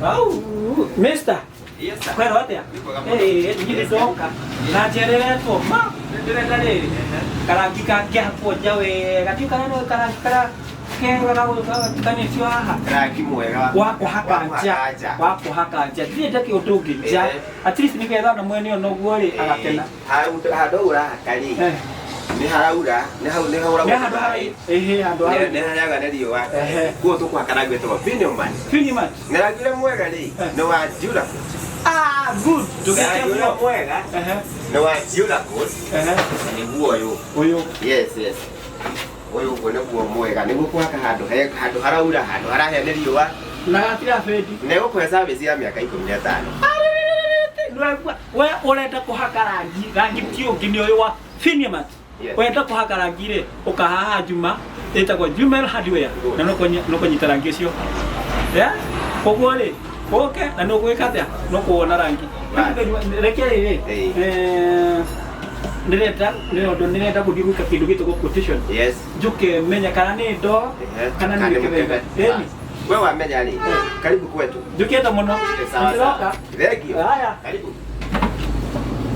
Au, mister. Yes, sir. Kwero atia? Eh, ndirĩ ndoka. Na njereretwo ma ndĩrenda rĩrĩ. Karangi kangĩhakwo nja wega. Ndiũ kana no karangi karia kega gagũtukanĩtio haha. Rangi mwega. Wa kũhaka nja. Wa nja. Wa kũhaka nja. Ndirenda kĩũndũ ũngĩ nja. Eh. At least nĩgetha ona mwene ona ũguo rĩ agakena. Handũ ũrahaka rĩ. Eh. Nĩ haraura, nĩ hau nĩ haura. Nĩ handũ haraura. Ĩhĩ handũ haraura. Nĩ harĩaga nĩ riũa. Ehe. Kuo tũkũhaka rangi wĩtagwo Vinoman. Vinoman. Na rangi ũrĩa mwega rĩ, Eh. nĩ wa Duracoat. Ah, good. Rangi ũrĩa mwega Ehe. nĩ wa Duracoat. Ehe. Na nĩguo ũyũ. Ũyũ. Yes. Ũyũ ũguo nĩguo mwega. Nĩguo kũhaka handũ he handũ haraura, handũ harahĩa nĩ riũa. Na gatira bendi. Na ĩgũkũhe service ya mĩaka 15. Nĩwaigua? We ũrenda kũhaka rangi, rangi ti ũngĩ nĩ ũyũ wa Finimat. Yes. Wenda kũhaka rangi rĩ, ũka haha Juma, ĩtagwo Jumel Hardware na nũkũnyita rangi ũcio. Yeah? Koguo rĩ, ũke na nĩũgwĩka atĩa? Nĩũkũwona rangi. Reke rĩrĩ, Ĩĩ. eh, ndĩrenda nĩ ũndũ ndĩrenda gũthiĩ gwĩka kĩndũ gĩtagwo quotation. Yes. Njũke menye kana nĩ ndoo Ehe. kana nĩ mĩkebe. Ĩni. We wamenya rĩ, karibu kwetu. Njũkĩte mũno. Sawa Nĩndĩroka. sawa. Thank you. Haya. Karibu.